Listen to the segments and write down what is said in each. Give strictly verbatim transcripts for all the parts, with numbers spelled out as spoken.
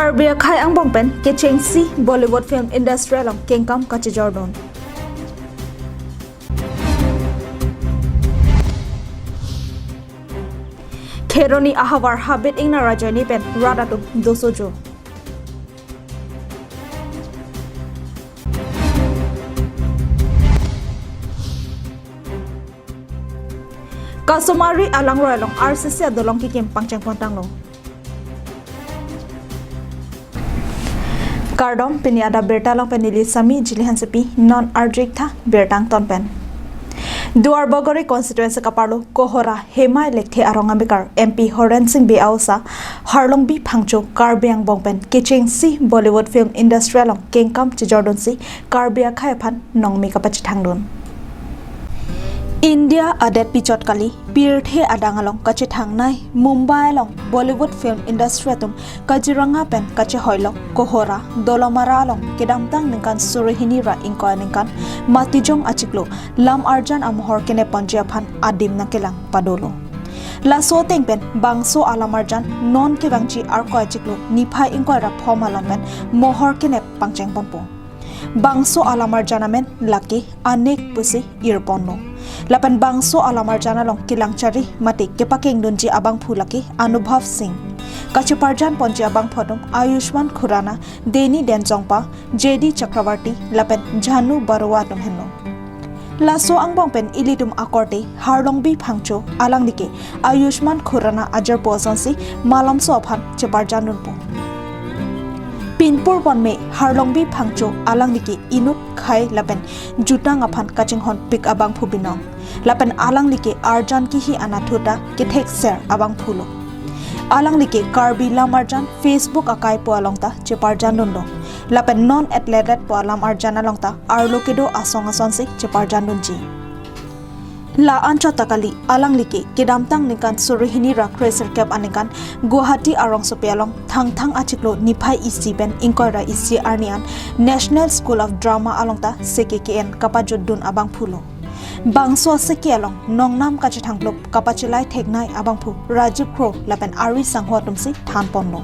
Karbi akhei angbong pen kechengsi Bollywood film industry along kengkam kachejordun. Kheroni ahavar habit ingnar ajoine pen rat atum dosojo. Kasomari alangroi along R C C adolong kekim pangcheng pontanglo. Kardom, pini adap birta along pen neli Sami Jili Hansepi, non arju-ik tha birta angton pen. Duarbagori constituency kaparlo Kohora Hemai Lekthe arong amekar M P Horen Sing Bey a-osa Harlongbi Phangcho Karbi angbong pen kechengsi Bollywood film industry along kengkam chejordunsi Karbi akhei aphan nongmi kapachethangdun. India adet pichot kali, pirthe adang along kachethangnei Mumbai along Bollywood film industry atum Kaziranga pen kachehoilok Kohora, Dolamara along kedamtang ningkan suri hini ra ingkoi aningkan Matijong achiklo lam arjan amohor kenep ponji aphan adim nangkelang padolo. Laso ateng pen bangso alam arjan non kevangji Arkoi achiklo niphai ingkoi ra pho malom pen mohor kenep pangcheng ponpo. Bangso alam arjan amen lake Anek pusi irponlo. Lapen bangso alam arjan along kelang chari mate kepakengdunji abangphu lake Anubhav Singh. Kacheparjan ponji abangphu atum Ayushmann Khurrana, Danny Denzongpa, J D Chakravarti lapen Jhanu Barua atum henlo. Laso angbong pen ilitum akorte Harlongbi Phangcho alanglike Ayushmann Khurrana ajirpo asonsi malomso aphan cheparjandunpo. Pinpur ponme Harlongbi Phangcho alanglike inut khei lapen jutang aphan kachinghonpik abangphu binong. Lapen alanglike arjan kihi anatthu ta kethekser abangphulo. Alanglike Karbi lam arjan Facebook akai pu along ta cheparjandunlo. Lapen non athlete pu alam arjan along ta arlo kedo asong asonsi cheparjandunji. La anchot ta kali, alanglike kedamtang ningkan suri hini ra kre sirkep aningkan Guwahati arongsopi along Thangthang achiklo niphai isi pen ingkoi ra isi arni an National School of Drama along ta C K K N kapajutdun abangphulo. Bangso aseke along nongnam kachethangplup kapachelai theknei abangphu Rajiv Kro lapen ari sangho atumsi thanponlo.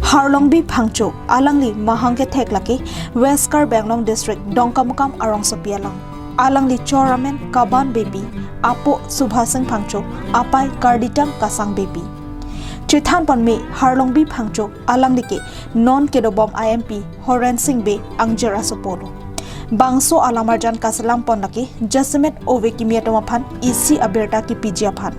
Harlongbi Phangcho alangli mahang kethek lake West Karbi Anglong District Dongkamukam arongsopi along. Alangli chor amen Kaban Beypi, apo Subhasing Phangcho, apai Karditang Kasang Beypi. Chethanponme Harlongbi Phangcho alanglike non kedobom a-M P Horen Sing Bey angjir asopolo. Bangso alam arjan kaselam pon lake jasemet ove kimi atum aphan isi abirta kipiji aphan.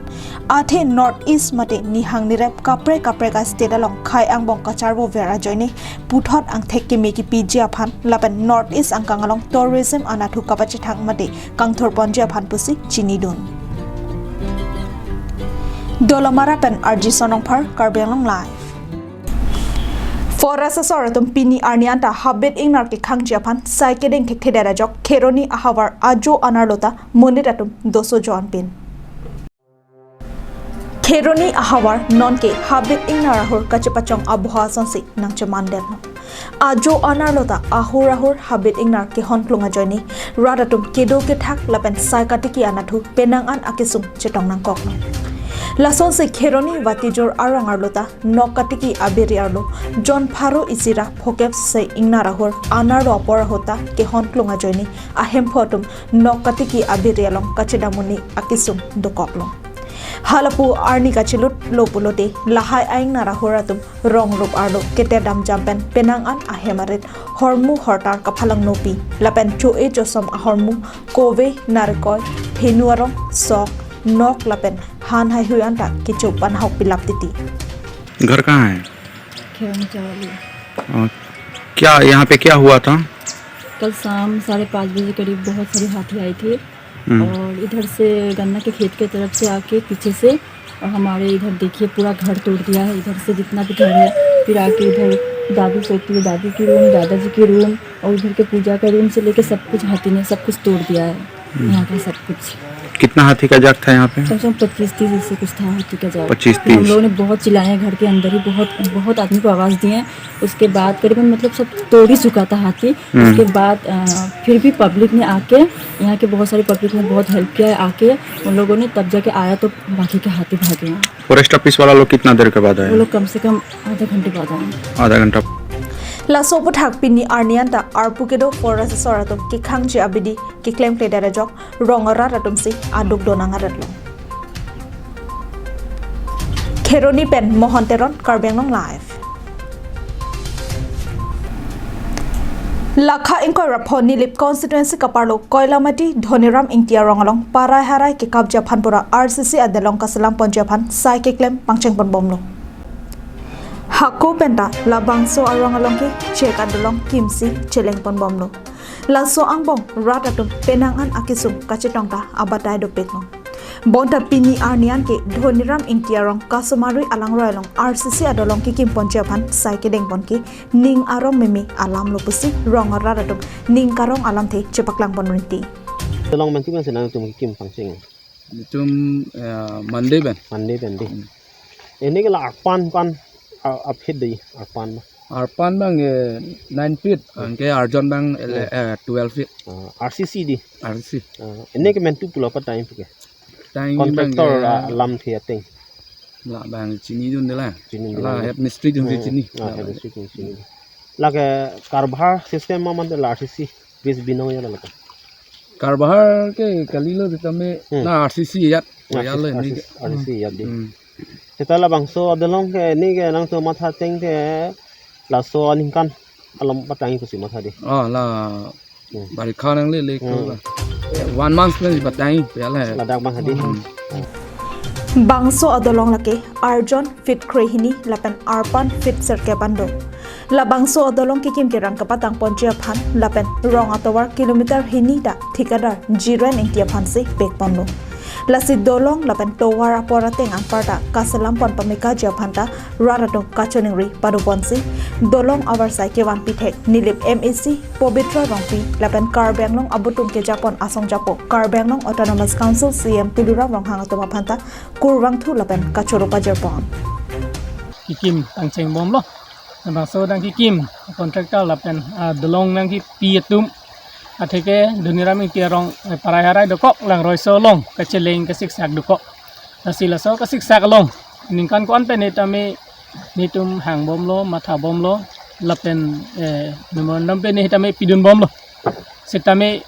Athe North East mate nihang nirep kaprek kaprek a-state along khei angbong kacharvover ajoine puthot angthek keme kipiji aphan lapen North East angkang along tourism anatthu kapachethang mate kangthurponji aphan pusi chinidun. Dolamara pen R J Sonongphar, Karbi Anglong Live. Forest asor atum pini arni anta habit ingnar kekhangji aphan sai keding thekthedet ajok Kheroni ahavar ajo anerlo ta monit atum dosojo anpin. Kheroni ahavar nonke habit ingnar ahur kachepachong aboha asonsi nangchemandetlo. Ajo anerlo ta ahur ahur habit ingnar kehonklung ajoine rat atum kedo kethak lapen sai katiki anatthu penang an akesung chetong nangkoklo. Lasonsi Kheroni Vatijor arong arlo ta nok katiki abiri arlo jon pharo isi ra phokep se ingnar ahur anerlo apor ahut ta kehonklung ajoine ahemphu atum nok katiki abiri along kachedamuni akesung dokoklo. Halapu arni kachelutlo pulote lahai a-ingnar ahur atum rong rup arlo kete damjam pen penang an ahem arit hormu hortar kaphalangnopi lapen cho-e chosom ahormu kove, narikol, thenu arong, sok, nok lapen han haihui anta kecho panhok pilap titi. घर कहाँ है? खेरम चावली। और क्या यहाँ पे क्या हुआ था? कल शाम साढ़े पाँच बजे करीब बहुत सारे हाथी आए थे हम्म। और इधर से गन्ना के खेत के तरफ से आके पीछे से और हमारे इधर देखिए पूरा घर तोड़ दिया है। इधर से जितना भी घर है, फिर आके इधर दादू सोती है, दादू की रूम, दादाजी की रूम और इधर के पूजा का रूम से लेके सब कुछ हाथी ने सब कुछ तोड़ दिया है। हम्म। यहाँ का सब कुछ। कितना हाथी का जाग था यहाँ पे? कम से कम पच्चीस तीस ऐसे कुछ था हाथी का जाग। पच्चीस तीस। हम लोगों ने बहुत चिल्लाए हैं, घर के अंदर ही बहुत, बहुत आदमी को आवाज़ दी है। उसके बाद करीबन, मतलब, सब तोड़ ही चुका था हाथी। हम्म। उसके बाद, अ, फिर भी पब्लिक ने आके, यहाँ के बहुत सारी पब्लिक ने बहुत हेल्प किया है आके उन लोगों ने, तब जाके आया तो बाकी के हाथी भागे हैं। फॉरेस्ट ऑफिस वाला लोग कितना देर के बाद आए? वो लोग कम से कम आधा घंटे बाद आए। आधा घंटा। Laso aphuthak pini arni anta arpu kedo forest asor atum kekhangji abidi keklemkledet ajok rong arat atumsi aduk do nang arat lo. Kheroni pen Mohon Teron, Karbi Anglong Live. Lakha ingkoi ra pho Nilip constituency kaparlo Koilamati Dhoniram Ingti arong along parai harai kekapji aphan pura R C C adolong kaselam ponji aphan sai keklem pangcheng ponbomlo. Hako penta labangso arong along ke chek adolong kimsi cheleng ponbomlo. Laso angbong rat atum penang an akesung kachetong ta abatai dopiklo. Bonta pini arni an ke Dhoniram Ingti arong Kasomari alangroi along R C C adolong kekim ponji aphan sai kedeng pon ke ning arong meme alam lo pusi rong arat atum ning karong alamthe chepaklang pon rinti. Adolong menti mesti nangtum kekim pangcheng? Itum, eh, Monday pen. Monday pen dei. Hmm. Ini ke la arpan kan, a, a feet dei, arpan ma? Arpan abang, eh, nine feet, hmm, anke arjon abang, ele-, hmm, eh, twelve feet. Ah, R C C dei. R C C. Ah, ini ke mentu pulo apa time ke? Time abang, contractor, eh, ah, lamthe ateng. Labang chinidun dei la. Chinidun dei la, la. Head mistri dun, hmm, chinine. Ah, head mistri dun chinine. Lake karbhar system ma mante la R C C base binong ya la lake. Karbhar ke kalilo tame, hmm, la R C C ya. La ya le R C C, ni ke. R C C ya dei. Hmm. Seta labangso adolong ke ni ke nangtum matha ateng ke laso aningkan along patang pusi matha dei. Ah, la, hmm, barikha nangle le ko, hmm, la. One month pen patang pe la. Ladak abang hadi. Hmm. Bangso adolong lake arjon feet krehini lapen arpan feet serkep an do. Labangso adolong kekim kerang kepatang ponji aphan lapen rong atovar kilometer hini ta thikadar Jiren Ingti aphansi pek ponlo. Lasi dolong lapen tovar apor ateng anparta kaselam pon pamekaji aphan ta rat atum kachoningri pado ponsi dolong avarsai kevan pithek Nilip M A C Pobitra Rongpi lapen Karbi Anglong abutum kejapon asong japo Karbi Anglong Autonomous Council C E M Tuliram Ronghang atum aphan ta kurvangthu lapen kachoro pajir pon. Kekim pangcheng bomlo. Labangso nangkekim contractor lapen, ah, dolong nangkepi atum atheke Dhoniram Ingti arong, eh, parai harai dokok, langroiso along kacheleng kasiksak dokok. Lasi laso kasiksak along ningkan ko-an pen tame netum hangbomlo, mathabomlo lapen, eh, memorandum pen tame pidunbomlo. Setame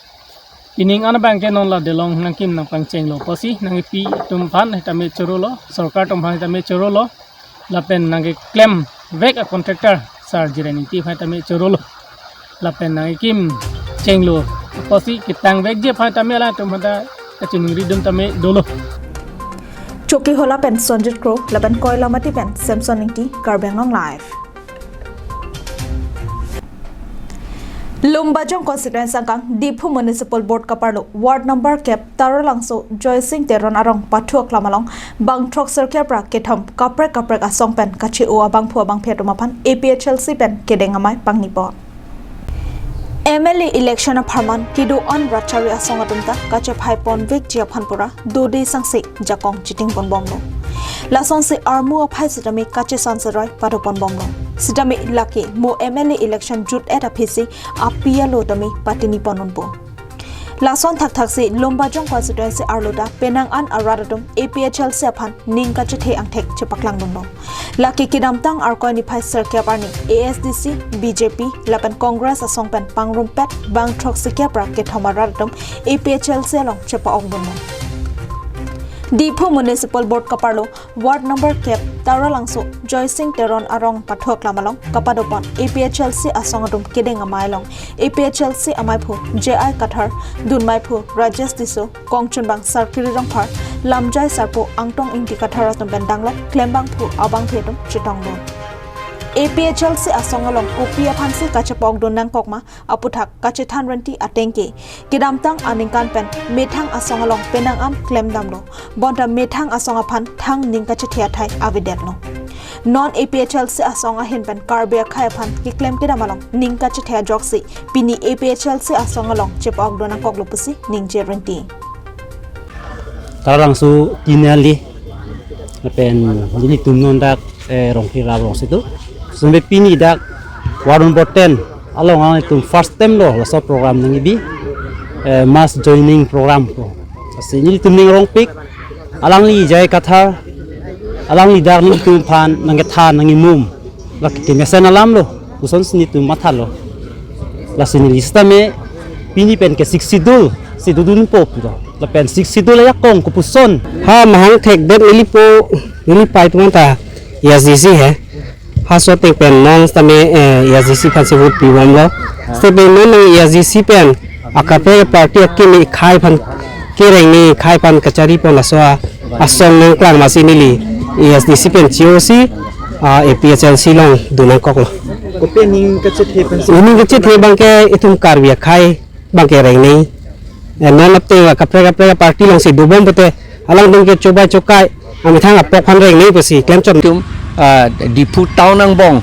pining an abang ke non la dolong nangkim nangpangchenglo pusi nangkepi atum aphan tame chorolo, sorkar atum aphan tame chorolo. Lapen nangkeklem vek a contractor Sir Jiren Ingti aphan tame chorolo. Lapen nangkekim chenglo pusi ketang vekji aphan tame latum aphan ta kachiningri dun tame dolo. Chokihola pen Sonjit Kro, lapen Koilamati pen Samson Ingti, Karbi Anglong Live. Lumbajong constituency angkang Diphu Municipal Board kaparlo Ward number kep Taralangso Joysing Teron arong pathu aklam along bangthrok sirkep ra kethom kaprek kaprek asong pen kache-o abangphu abangphi atum aphan A P H L C pen kedeng amei pangni pon. M L A election apharman kedo-an rat chari asong atum ta kachephai pon vekji aphan pura dode sangse jakong chiting ponbomlo. Lasonsi armu aphai sitame kachesan seroi pado ponbomlo. Sitame lake mo M L A election jut-et aphisi api alo tame patini pon unpo. Lason thakthaksi Lumbajong constituency arlo ta penang an arat atum A P H L C aphan ning kachethe angthek chepaklang dunlo. Lake kedamtang Arkoi niphai sirkep arni A S D C, B J P lapen Congress asong pen pangrumpet bangthrok sirkep ra kethom arat atum A P H L C along chepa-ok dunlo. Diphu Municipal Board kaparlo Ward number kep Taralangso Joysing Teron arong pathu aklam along kapado pon A P H L C asong atum kedeng amei along A P H L C ameiphu J I Kathar, dunmeiphu Rajesh Tisso, kongchunbang Sarkiri Rongphar, lamjai sarpo Angtong Ingti Kathar atum pen danglok klembangphu abangphi atum chetonglo. A P H L C asong along kopi aphansi kachepa-ok dun nangkok ma aputhak kachethan renti ateng ke kedamtang aningkan pen methang asong along penang an klemdamlo, bonta methang asong aphan thang ning kachethe athai avedetlo. Non A P H L C asong ahin pen Karbi akhei aphan keklem kedam along ning kachethe ajoksi pini A P H L C asong along chepa-ok dun nangkoklo pusi ningje renti. Taralangso T N L A lapen nelitum non dak, eh, Rongkhi Rap alongsi do. Lason pini dak ward number ten along nanglitum first time lo laso program nangkebi, eh, mass joining program ko. Lasi nelitum ning rongpik, alangli J I Kathar, alangli dak nelitum aphan nangkethan nangkemum. Lake kemesen alam lo, kosonsi nelitum mathalo. Lasi neli sitame pini pen ke Sixth Schedule si dodunpo pulo. Lapen Sixth Schedule ajakong kopuson. Ha mahang thekdet nelipo, neli pai atum anta A S D C he. Ha so ateng pen non sitame, eh, A S D C aphansi vote pibomlo. Sitame non nang A S D C pen akaprek party akimi khei aphan, kereng ni khei aphan kachari pon laso a, asong nangklang masi neli A S D C pen chiosi, ah, A P H L C along dun nangkoklo. Kopi aning kachethe pensi? Aning kachethe abang ke itum Karbi akhei abang ke reng ni. Eh, non ateng akaprek akaprek party alongsi dobom pute alangtum ke chobai chokai amethang apok aphan reng ni pusi klemchot. Itum, ah, Diphu town angbong,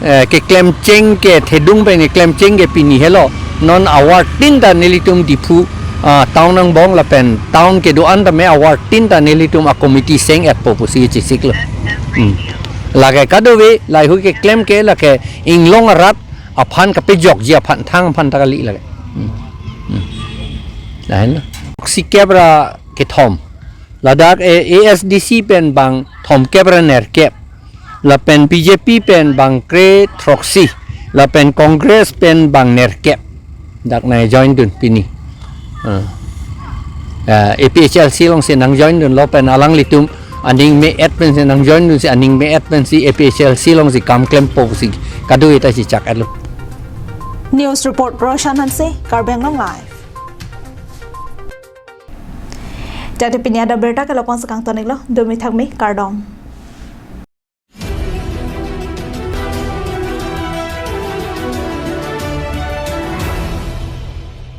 eh, keklemcheng kethedung pen keklemcheng ke pini helo. Non award tin ta nelitum Diphu, ah, town angbong lapen town kedo-an tame award tin ta nelitum a committee seng-etpo pusi chesiklo. Hmm. Lake kadokave lahei keklem ke lake inglong arat aphan kapejokji aphan thang aphan ta kali lake. Hmm. Hmm. Lahenlo. Throksi kep ra kethom. Ladak, eh, A S D C pen bang thomkep ra nerkep. Lapen B J P pen bang kre throksi. Lapen Congress pen bang nerkep. Dak nangjoin dun pini. Ah. Ah, A P H L C alongsi nangjoin dunlo pen alanglitum aning me-et pensi nangjoin dunsi aning me-et pensi A P H L C alongsi kam klempo pusi kadokave ta chechak-etlo. News report Roshan Hanse, Karbi Anglong Live. Jadi pini abirta ke la-an si kangton-iklo, dumi thakmi, kardom.